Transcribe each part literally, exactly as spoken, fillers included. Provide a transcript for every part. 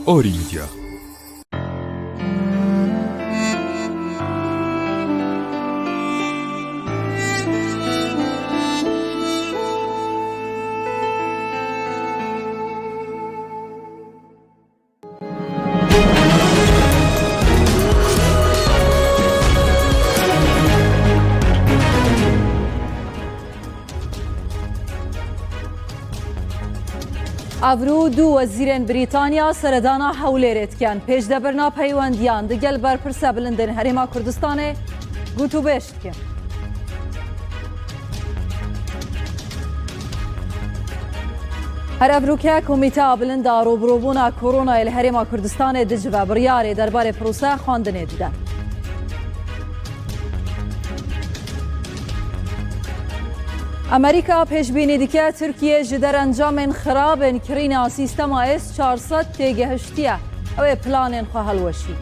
Orî Media. Evrû du wezîrên Brîtanya seredana Hewlêrê dikin. Pêşdebirina peywendiyan digel berpirse bilindên Herêma Kurdistanê gotûbêj dikin. Her evroke Komîteya Bilind a Rûbirûbûna Koronayê li Herêma Kurdistanê dicive, biryarê derbarê proseya xwendinê dide. Amerîka pêşbînî dike Tirkiye ji derencamên xirabên kirîna sîstema S çar sed têgehiştiye. Ew ê planên xwe hilweşînin.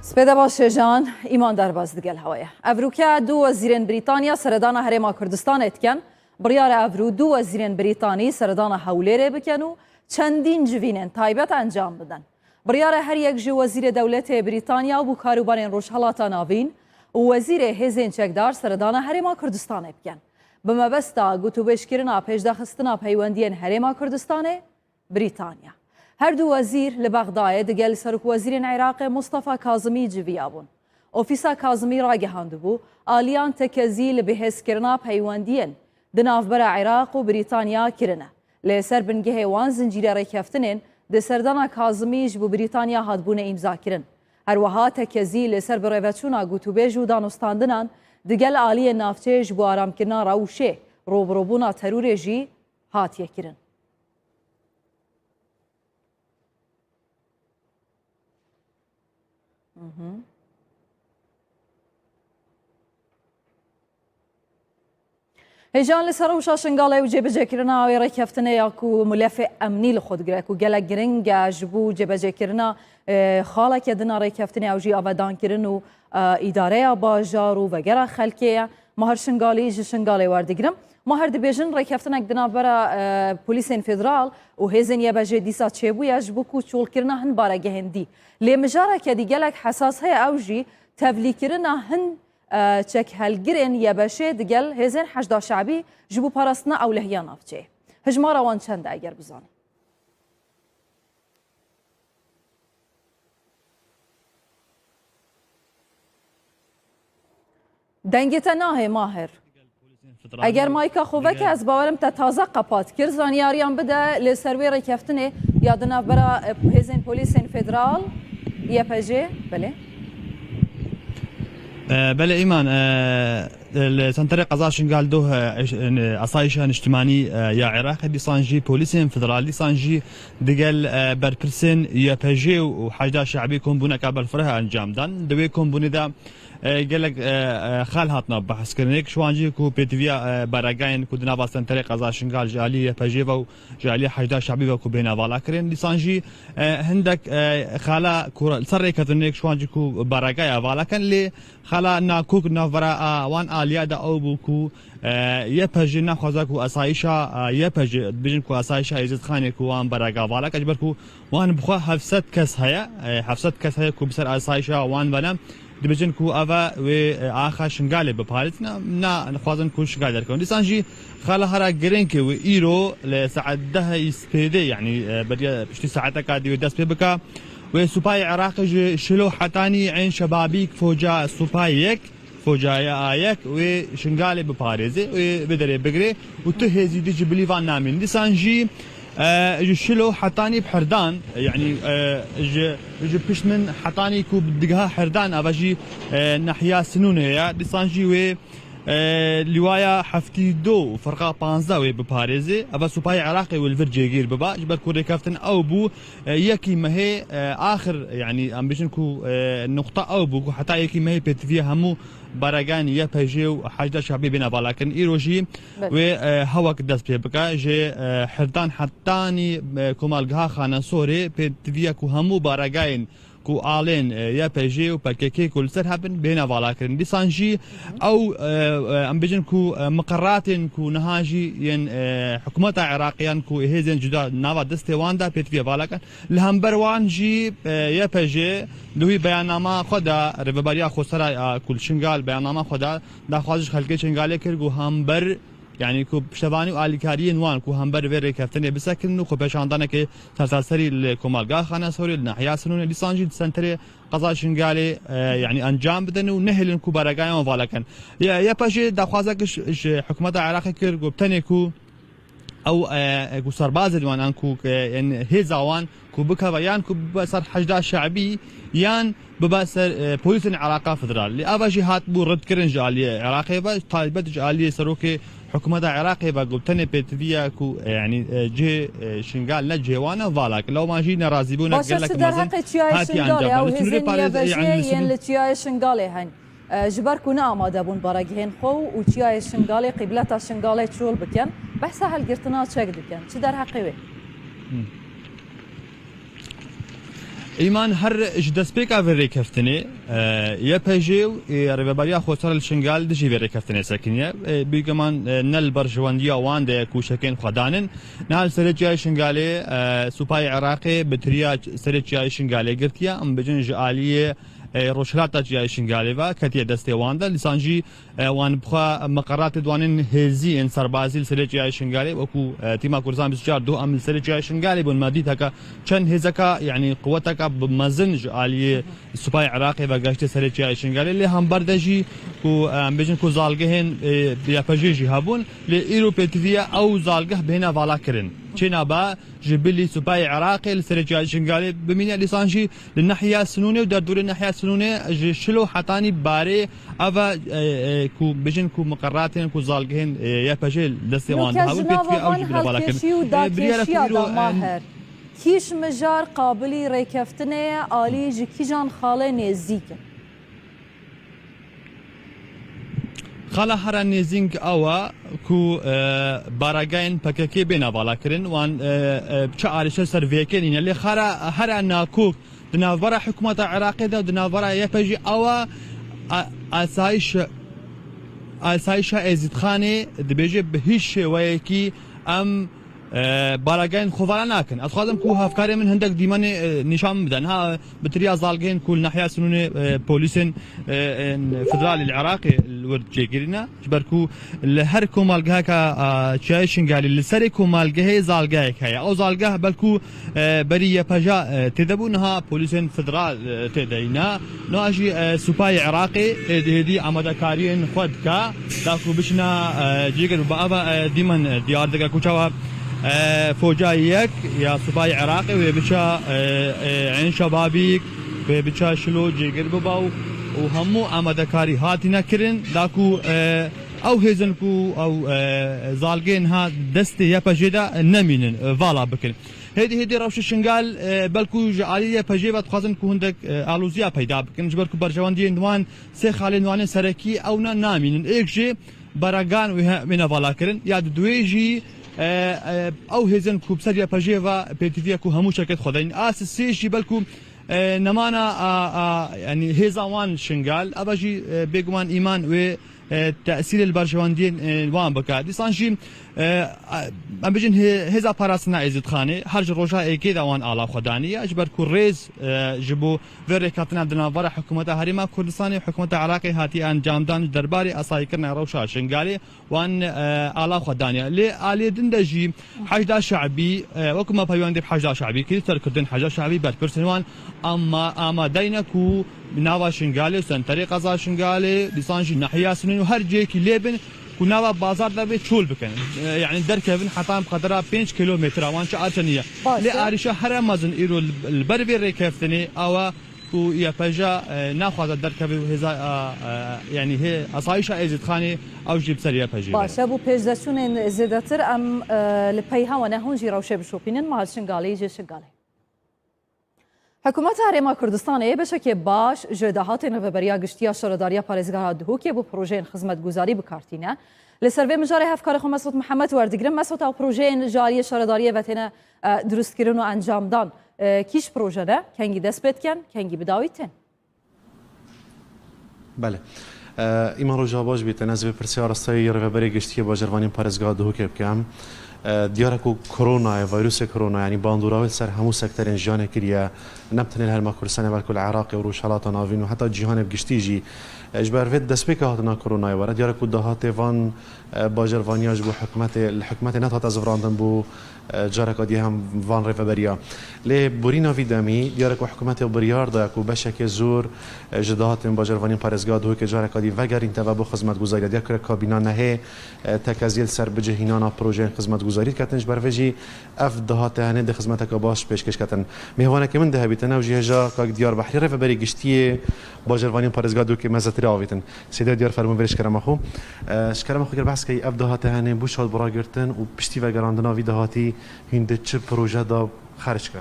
Spêde baş hêjan, Îman Derbas digel hewa ye. Evroke du wezîrên Brîtanya seredana Herêma Kurdistanê dikin. Biryar e evrû du wezîrên Brîtanî seredana Hewlêrê bikin û çendîn civînên taybet encam bidin. Biryar e her yek ji wezîrê dewletê Brîtanya û karûbarên Rojhelata Navîn û wezîrê hêzên çekdar seredana Herêma Kurdistanê bikin. Bi mebesta gotûbêjkirina pêşdaxistina peywendiyên Herêma Kurdistanê, Brîtanya. Her du wezîr li Bexdayê digel Serokwezîrên Iraqê Mustafa Kazimî civiya bûn. Ofîsa Kazimî ragihandibû, aliyan tekezî li bihêzkirina peywendiyên di navbera Iraq û Brîtanya kirine. Lê ser bingehê wan zincîre rêkeftinên di serdana Kazimî ji bo Brîtanya hatibûne îmzakirin. Her wiha tekezî li ser birêveçûna gotûbêj û danûstandinan digel aliyên navçeyê ji bo aramkirina rewşê rûbirûbûna terorê jî hatiye kirin. Mhm. Hêjan li ser rewşa Şingalê û cêbicêkirina wê rêkeftinê ya ku milefê emnî li xwe digire, ku gelek giring e ji bo cêbicêkirina, e, xaleke din a rêkeftinê ew jî avedankirin û, e, îdareya bajar û vegera xelkê ye. Mahir Şingalî ji Şingalê werdigirim. Mahir, dibêjin rêkeftinek di navbera, e, polîsên federal û hêzên Y B J dîsa çêbûye ji bo ku çolkirina hin baregehên dî. Lê mijareke dî gelek hesas heye, ew jî tevlîkirina hin, e, çekhelgirên Y B Ş digel hêzên Heşda Şebî ji bo parastina ewlehiya navçeyê. Hijmara wan çend e eger bizanî? Dengê te nahê, Mahir. Eger mayka xwe veke, ez bawerim te taze qepat kir. Zanyariyan bide li ser wê rêkeftinê ya di navbera, e, hêzên polîsên federal, Y P J, belê. E, belê Îman, e, li senterê qeza Şingal doh, e, eş-, e, asayişa niştimanî, e, ya Iraqê, dîsan jî polîsên federal, dîsan jî digel, e, berpirsên Y P J û Heşda Şe'bî kombûneka berfireh encam dan. Di wê kombûnê de, e, gelek, e, e, xal hatina behskirinê, ji wan jî ku pêtiviya, e, baregayên ku di nava senterê qeza Şingal ji alî Y P J ve û ji alî Heşda Şe'bî ve ku bêhna vala kirin. Dîsan jî, e, hindek, e, xala ku li ser rêkeftinê, ji wan jî ku baregaya vala kirin, lê xala nakok navbera a wan aliya de ew bû ku, e, Y P J naxwaze ku asayişa, e, Y P J, dibêjin ku asayişa Êzidxanê ku wan barega vala kir, ji ber ku wan bi xwe heft sed kes heye, e, heft sed kes heye ku bi ser asayişa wan ve ne, dibêjin ku ev e wê, e, axa Şingalê biparêzin, ne, ne, dixwazin ku Şingal derkevin. Dîsan jî xala hera girîng e wê îro li saet dehê spêdê, yanî, e, beriya piştî saeteka dî wê dest pê bike. Wê supayê Iraqê ji Şilo hetanî Eyn Şebabîk foca Supayê yek, foca ya yek wê Şingalê biparêze, wê bi derê bigire û tu hêzî dî ji bilî van namîn. Dîsan jî, e, ji Şilo hetanî bi Herdan, yanî, e, ji, ji pişt min hetanî ku digiha Herdan, ava jî, e, nahiya Sinûnê ye. Dîsan jî wê, e, lîwaya heftî du û firqa panzdeh wê biparêze. Eva supayê Iraqê wê li vir cêgîr biba. Ji ber ku rêkeftin ew bû, e, yekî mehê, e, axir, yanî em bêjin ku, e, nuqta ew bû ku heta yekî mehê pêtiviya hemû baregayên Y P J û Heşda Şe'bî bêne valakirin. Îro jî Belê. wê, e, hewek dest pê bike. Ji, e, Herdan hetanî, e, komalgeha Xanesorê pêtiviya ku hemû baregayên ku alên, e, Y P G û P K K ku li ser hebin bêhna valakirin. Dîsan jî ew, e, e, em bêjin ku, e, miqeratên ku niha jî yên, e, hikûmeta Iraqê yan ku hêzên cuda nava destê wan de pêtiviye valakin. Li hember wan jî, e, Y P G li wî beyannama xwe de, Rêveberiya Xwesera, e, ku li Şingal beyannama xwe de daxwaz ji xelkê Şingalê kir ku hember, yanî ku piştevanî û alîkariyên wan ku hember vê rêkeftinê bisekinin û xwepêşandanekê sertaserî li komalga Xanesorê, li nahiya Sinûnê, dîsan jî li senterê qeza Şingalê, e, yanî encam bidin û nehêlin ku baregayan vala kin. Ya, Y P G daxwazek ji, ji hikûmeta Iraqê kir ku bi tenê ku ew, e, e, ku serbazên wan an ku, e, yên hêza wan ku bikeve yan ku bibe ser heşda şe'bî yan bibe ser, e, polîsên Iraqa Federal. Lê ava jî hatibû redkirin ji aliyê Iraqê ve, taybet ji aliyê serokê hikûmeta Iraqê ve ku tenê pêtiviya ku, e, yanî, e, cihê, e, Şingal ne cihê wan e, vala kir. Lewma jî nerazîbûna gelek mezin hatiye encamdan. Baş e, çi derheqê çiyayê Şingalê, ew hêzên Y P G yên li çiyayê Şingalê hene? E, ji ber ku ne amade bûn baregihên xwe û çiyayê Şingalê, qîbleta Şingalê çol bikin, behsa helgirtina çek dikin. Çi derheqê wê? Îman her ji destpêka vê rêkeftinê, e, Y P G û, e, Rêveberiya Xwesar li Şingal dijî vê rêkeftinê sekiniye. E, bêguman, e, ne li berjewendiya wan de ye ku şekên xwe danin. Niha li serê çiyayê Şingalê, e, Supayê Iraqê bi tiriya serê çiyayê Şingalê girtiye. Em bêjin ji aliyê, e, rojhilata çiyayê Şingalê ve ketiye destê wan de. Dîsan jî, e, wan bi xwe miqeratê di wanên hêzî yên serbazî li serê çiyayê Şingalê, wekû, e, Tîma Kurdistan bîst û çar duh em li serê çiyayê Şingalê bûn. Me dît heke çend hêzeka, yanî quweteka bi mezin ji aliyê Supayê Iraqê ve geştê serê çiyayê Şingalê. Lê hember de jî ku, e, em bêjin ku zalgehên, e, Y P G jî hebûn. Lê îro pêtiviye ew zalgeh bêhna vala kirin. Çênabe ji bilî Supayê Iraqê li serê çiyayê Şingalê bimîne, dîsan jî li nahiya Sinûnê û derdorê nahiya Sinûnê ji Şilo hetanî Barê, ev e, e, ku bijin ku miqeratên ku zalgehên, e, Y P G li destê wan de hebûn, pêtiviya ew jî bêhna vala kirin. E, biryara ku îro, e, Maher, kîj mijar qabilî rêkeftinê ye, alî ji kîjan xalê nêzîk in? Xala here nêzîng ew e ku, e, baragayên P K K bêne vala kirin, wan, e, e, çi arîşe ser vê yekê nîne. Lê xara here nakok di navbera hikûmeta Iraqê de û di navbera Y P G ew e, a-, asayîş-, asayîşa Êzîdxanê dibêje bi hîç şêweyekî em e, baragayên xwe vala nakin. Ez dixwazim ku hevkarê min hindek dîmenê, e, nîşan min bide. Niha bi tiriya zalgehên ku li nahiya Sinûnê, e, polîsên, e, ên federalî li Iraqê li wir çêkirî ne. Ji ber ku li her komalgeheka, a, çiyayê Şingalê li serê komalgehê zalgehek heye. Ew zalgeh belku, e, berî Y P G, e, tê de bû, niha polîsên federal, e, tê de yî ne. Niha jî, e, Supayê Iraqê, e, hêdî hêdî amadekariyên xwe dike, da ku biçine, e, cîgir bibe. Eva, e, dîmen, e, diyar dike ku çawa, e, foca yek ya Supayê Iraqê wê biçe, e, e, Eyn Şebabîk, wê biçe Şilo cîgir bibe û, û hemû amadekarî hatine kirin, da ku, e, ew hêzin ku ew, e, zalgên ha destê Y P G de nemînin, e, vala bikin. Hêdî hêdî rewşa Şingal, e, belku ji alî Y P G ve dixwazin ku hindek, e, aloziya peyda bikin. Ji ber ku berjewendiyên wan sê xalên wan ên serekî ew ne namînin. Êk jî baragan wê he-, wêne vala kirin. Ya di duwê jî, e, e, ew hêzin ku bi ser Y P G ve pêtiviye ku hemû çekêt xwe deyn. A sê jî belku, e, nemana a, a, yanî hêza wan Şingal. Eva jî, e, bêguman îman wê e, tesîrê li berjewendiyên, e, wan bike. Dîsan jî, e, em bijin hê-, hêza parastina Êzîdxanê her ji roja êkê de wan ala xwe daniye, ji ber ku rêz, e, ji bo vê rêkeftina di navbera hikûmeta Herêma Kurdistanê û hikûmeta Iraqê hatiye encamdan ji derbarê asayîkirina rewşa Şingalê wan, e, ala xwe daniye. Lê aliyê din de jî Heşda Şe'bî, e, wekî me peywendî bi Heşda Şe'bî kir, serkirdên Heşda Şe'bî, berpirsên wan ama-, amadeyne ku nava Şingalê, senterê qeza Şingalê, dîsan jî nahiya Sinûn û her cihekî lê bin ku nava bazar de bê çol bikin. E, yanî derkevin heta bi qedera pênc kîlometre wan çi arçe niye. Lê arîşa here mezin îro li, li ber vê rêkeftinê awa ku Y P G, e, naxwaze derkeve û hêza, e, e, yanî hê asayîşa Êzîdxanê ew jî bi ser Y P G. Baş e, bû pêşdeçûnên zêdetir em, e, li pey hewa ne, hûn jî rewşê bişopînin, me li Şingalê jê Şingalê. Hikûmeta Herêma Kurdistanê beşekê baş ji dahatên Rêveberiya Giştî ya Şaredariya Parêzgeha Duhokê bo projeyên xizmetguzarî bi kar tîne. Li ser vê mijarê hevkarê xwe Mesûd Mihemed werdigirim. Mesûd, ew projeyên ji aliyê şaredariyê ve têne, e, dirustkirin û encamdan, E, kî ji proje ne, kengî dest pê dikin, kengî bi dawî tên? Belê. E, Îman, roja baş bîtin. Ez vê pirsê arasteyî Rêveberê Giştî yê Bajarvaniyên Parêzgeha Duhokê bikim. E, diyar e ku koronayê, vîrusê korona, yanî bandora wê li ser hemû sektorên jiyanê kiriye. Ne bi tenê li Herêma Kurdistanê, belku li Iraqê û Rojhelata Navîn û heta cîhanê bi giştî jî. E, ji ber vê destpêka hatina koronayê were, diyar e ku dahatê van, e, bajarvaniya ji bo hikûmetê, li hikûmetê nedihate zivirandin bû, e, careka dî hem van rêveberiya. Lê borîna vî demî, diyar e ku hikûmetê biryar daye ku beşekê zor, e, ji dahatên bajarvaniyên parêzgeha Duhokê careka dî vegerînte ve bo xizmetguzariya. Diyar kire kabîna nehê, e, tekeziyê li ser bicihînana projeyên xizmetguzarî diketin, ji ber vê jî ev dahatê hene dê xizmeteke baş pêşkêş ketin. Mêvanekê min dê hebîtin, ew jî hêja kak Diyar Behrî, rêveberê giştî yê bajarvaniyên parêzgeha Duhokê, me zêtirê avêtin. Seyda Diyar, fermûn verê ji kerema xwe. E, ji kerema xwe ger behs key, ev dahatê hene bû çawa bû ragirtin û piştî vegerandina vî dahatî hûn di çi proje de xerc kin?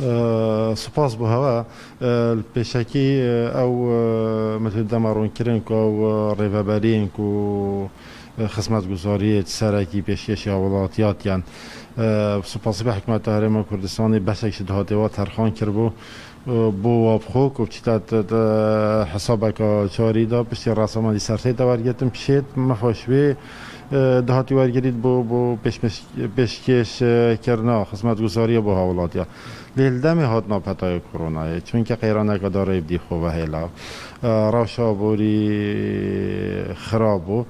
E, spas bo hewe. E, li pêşekî, e, ew, e, min dema ronkirin ku ew, e, rêveberiyên ku, e, xizmetguzariyê serekî pêşkêşî hawilatiya dikin. E, bi spasî be hikûmeta Herêma Kurdistanê beşek ji dahatê wa terxan kiribû. Bo wa bi xwe ku biçîte di, di hesabeka carî de piştî resamandî sertê de wergirtin, pişêt mefa ji wê, e, dahatî wergirît bo, bo pêşmeş-, pêşkêş, e, kirina xizmetguzariya bo hawilatiya. Lê li demê hatina petayê koronayê, çunke qeyraneke da rê bidî xwe vehêla, e, rewşa borî xirab bû.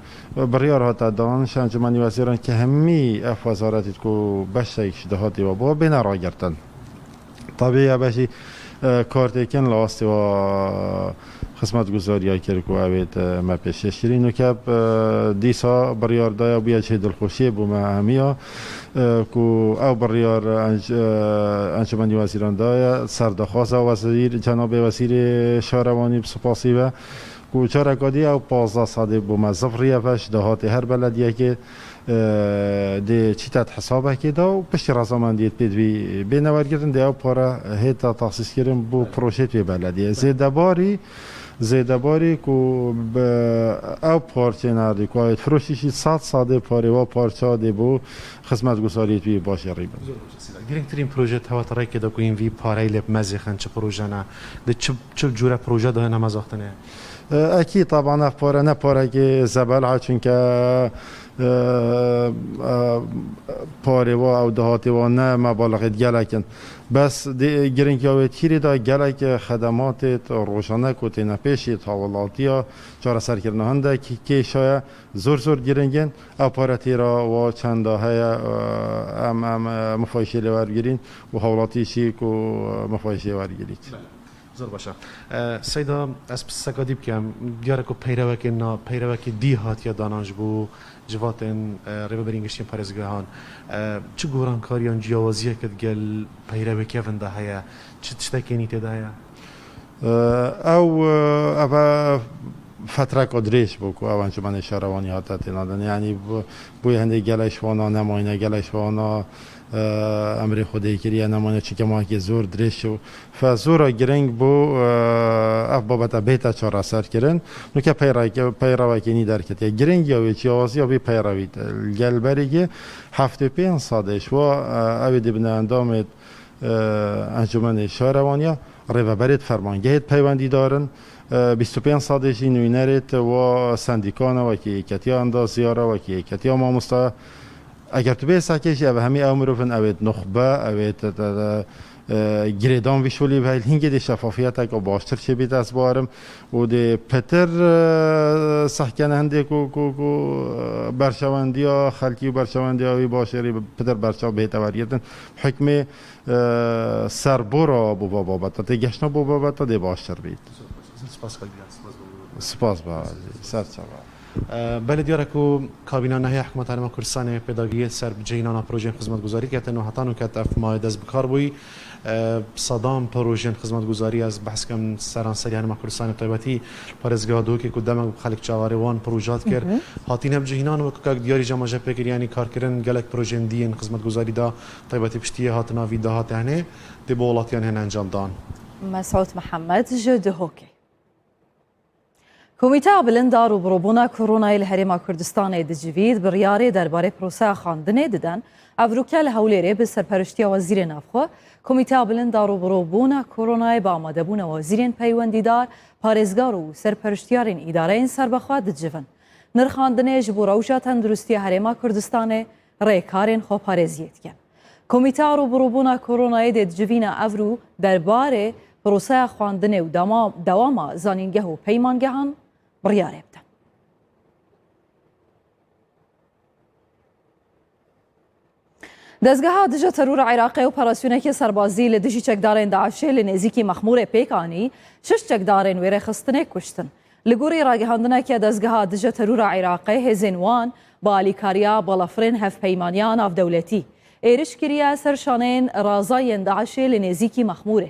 Biryar hate dan, ji Encûmenî Wezîran ke hemî ev wezaretî ku beşek ji dahatê we bû, bêne ragirtin. Tabî ya beşî, e, kartêkin li astê wa xizmetguzariya kir ku ew ê, e, me pêşkêş kirî. Nûke, e, dîsa biryar daye bûye cihê dilxweşiyê bo me hemiya, e, ku ew biryar enc-, e, Encûmenî Wezîran daye ser daxwaza wezîr, cenabê wezîrê şarewanî bi spasî ve. Ku careka dî ew pazdeh sedê bo me zivriye ve ji dahatê her belediyekê, e, dê çîte di hesabekê de û piştî rezamendiyê pêdivî bêne wergirin, dê ew pare hête taxsîskirin bo projeyê wê belediyê. Zêdebarî, zêdebarî ku bi ew parçeyên erdî ku ayê firoşî jî sed sedê parê wa parça dê bo xizmetguzariyê wî bajarî bin. Zor baş e, Sîla. Girîngtirîn proje tewa te rêkê de ku hîn vî pareyê lê bi mezêxin, çi proje ne? Di çi, çi cûre proje de hene mezaxtinê? E, ekî, taban ev pare ne parekê zebel e, çunke, e, e, parê wa ew dahatê wa ne mebalixê gelek in. Bes dê, giringiya wê tîrê de gelek xedematê rojane ku têne pêşî hawilatiya çareserkirina hindek kêşa ye, zor zor giring in. Ev pare têra wa çenda heye, e, em, em, e, mifayşê lê wergirîn û hawlatî jî ku, e, mifayşê wergirît. Belê. Zor baş e. E, Seyda, ez pirseka dî bikim. Diyar e ku peyrewekê na, peyrewekê dî hatiye danan ji bo civatên, e, rêveberên giştî yên parêzgehan. E, çi gorankariyan ciyawaziyeke digel peyrewê kevin de heye? Çi tiştekê nî tê de heye? E, ew, e, ev e fetreka dirêj bû ku ew encûmenê şarewanî hate tênadin. Yanî bû, bûye hindê gelek ji wana nemayne, gelek ji wana, e, emrê Xwedê kiriye nemayne, çunke mawekê zor dirêj çû. Fe zora giring bû, e, ev babete bête çareserkirin. Nûke peyreke-, peyrewekê nî derketiye. Giringiya wê, ciyawaziya vê peyrewî li gel berî ye. Heftê pênc sedê ji wa, e, ew ê dibine endamê e, Encûmenê Şarewaniya, rêveberê di fermangehê di peywendîdar in, e, bîst û pênc sedê jî nûnerê di wa sendîkan e, wekî Yeketiya Endaziyaran, wekî Yeketiya Mamostayan. Eger tu bê sekê jî, ev hemî ew mirov in, ew ê di nuxbe, ew ê di, di, di, e, girêdan vî şolî biheyl, hingê dê şefafiyeteke baştir çêbît, ez bawerim, û dê pitir, e, sehkene hindê ku, ku, ku, e, berçewendiya xelkî û berçewendiya wî bajarî pitir berçav bihête wergirtin. Hikmê, e, serbora bo va babeta, têgehiştina bo babeta dê baştir bît. Zor spas, kak Diyar, spas bo. Spas be, ser çava. E, belê diyar e ku kabîna nehê Hikûmeta Herêma Kurdistanê pêdagî ser bicihînana projeyên xizmetguzarî diketin û heta nûke ev mayê dest bi kar bûyî. E, sedan projeyên xizmetguzarî, ez behs kim seranserî Herêma Kurdistanê, taybetî parêzgeha Duhokê ku demek bi xelk çawarê wan proja dikir, Hı hı. hatîne bicihînan, wek kak Diyarî cemaje pê kir, yanî karkirin gelek projeyên dî yên xizmetguzarî de, taybetî piştî yê hatina vî dahatê hene, dê bi welatiyan hene encam dan. Mesûd Mihemed ji Duhokê. Komîteya Bilind a Rûbirûbûna Koronayê li Herêma Kurdistanê dicivît, biryarê derbarê proseya xwendinê diden. Evroke li Hewlêrê bi serperiştiya Wezîrê Navxwe, Komîteya Bilind a Rûbirûbûna Koronayê bi amadebûna wezîrên peywendîdar, parêzgar û serperiştiyarên îdareyên serbexwe dicivin. Nirxandinê ji bo rewşa tenduristiya Herêma Kurdistanê rêkarên xweparêziyê dikin. Komîteya Rûbirûbûna Koronayê dê di civîna evrû derbarê proseya xwendinê û dema-, dewama zanîngeh û peymangehan biryarê bide. Dezgeha Dije Terora Iraqê operasyoneke serbazî li dijî çekdarên DAIŞê li nêzîkî Mexmûrê pêk anî, şeş çekdarên wê rêxistinê kuştin. Li gorî ragihandineke Dezgeha Dije Terora Iraqê, hêzên wan bi alîkariya balafirên hevpeymaniya navdewletî êriş kiriye ser şaneyên raza yên DAIŞê li nêzîkî Mexmûrê.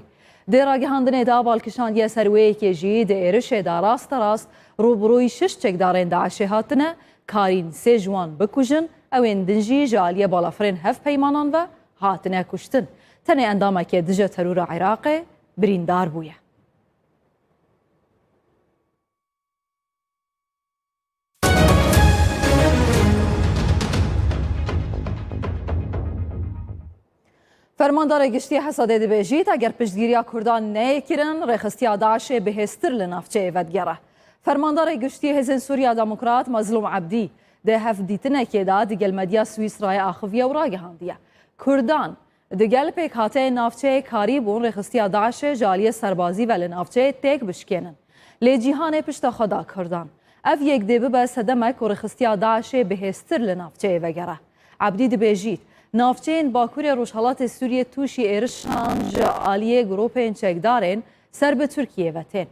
Di ragihandinê de bal kişandiye ser wê yekê jî di êrişê de rasterast rûbirûyî şeş çekdarên DAIŞê hatine, karîn sê ji wan bikujin, ewên din jî ji aliyê balafirên hevpeymanan ve hatine kuştin. Tenê endamekê Dije Terora Iraqê birîndar bûye. Fermandarê Giştî Hesedê dibêjît, eger piştgiriya Kurdan neyê kirin, rêxistiya DAIŞê bihêztir li navçeyê vedigere. Fermandarê Giştî Hêzên Sûriya Demokrat Mezlûm Ebdî di hevdîtinekê de digel medya Swîsrayê axiviye û ragihandiye, Kurdan digel pêkhateyên navçeyê karîbûn rêxistiya DAIŞê ji aliyê serbazî ve li navçeyê têk bişkênin. Lê cîhanê pişta xwe da Kurdan. Ev yek dê bibe sedemek ku rêxistiya DAIŞê bihêztir li navçeyê vegere. Ebdî dibêjît, navçeyên Bakurê Rojhelatê Sûriyê tûşî êrişan ji aliyê grûpên çekdarên ser bi Tirkiyê ve tên.